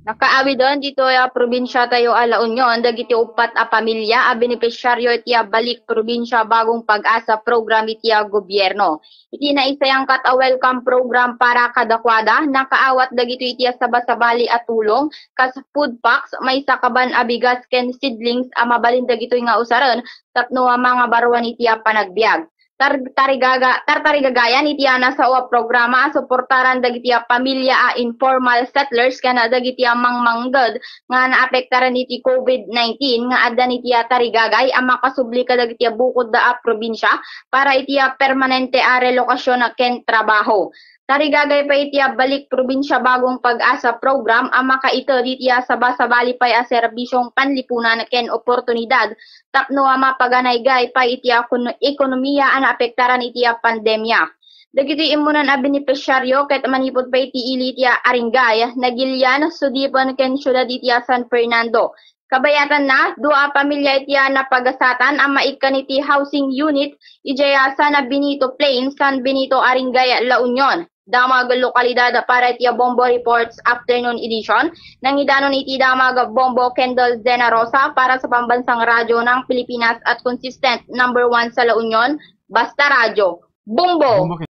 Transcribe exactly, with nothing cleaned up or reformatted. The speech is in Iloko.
Nakaawiden ditoy a probinsia tayo a La Union dagiti uppat a pamilya a benepisyaryo iti a Balik Probinsia Bagong Pag-asa program iti a gobierno. Iti naisayangkat a welcome program para kadakuada, nakaawat dagitoy iti a sabasabali a tulong kas food packs, maysa kaban a bigas ken seedlings a mabalin dagitoy nga usaren tapno a mangabaruan iti a panagbiag. Tar-, tarigaga-, tartarigagayan iti a nasao a programa a suportaran dagiti a pamilya a informal settlers ken dagiti a mangmangged nga naapektaran iti covid nineteen nga addan iti a tarigagay a makasubli kadagiti a bukodda a probinsia para iti a permanente a relokasion ken trabaho. Tarigagay pay iti a Balik Probinsia Bagong Pag-asa program a makaited iti a sabasabali pay a serbisyong panlipunan ken oportunidad tapno a mapaganaygay pay iti a kun-, ekonomiya a naapektaran iti a pandemya. Dagiti immunan a benepisyaryo ket manipud pay iti ili iti a Aringay, Nagilian, Sudipen ken siudad iti a San Fernando. Kabayatanna, dua a pamilya iti a napagasatan a maikkan iti housing unit idiay a San Benito Plain, San Benito, Aringay, La Union. Damag lokalidad para iti a Bombo Reports Afternoon Edition. Nangidanon iti damag Bombo Kendall Zenarosa para sa Pambansang Radyo ng Pilipinas at consistent number one sa La Union, Basta Radyo. Bombo! Bombo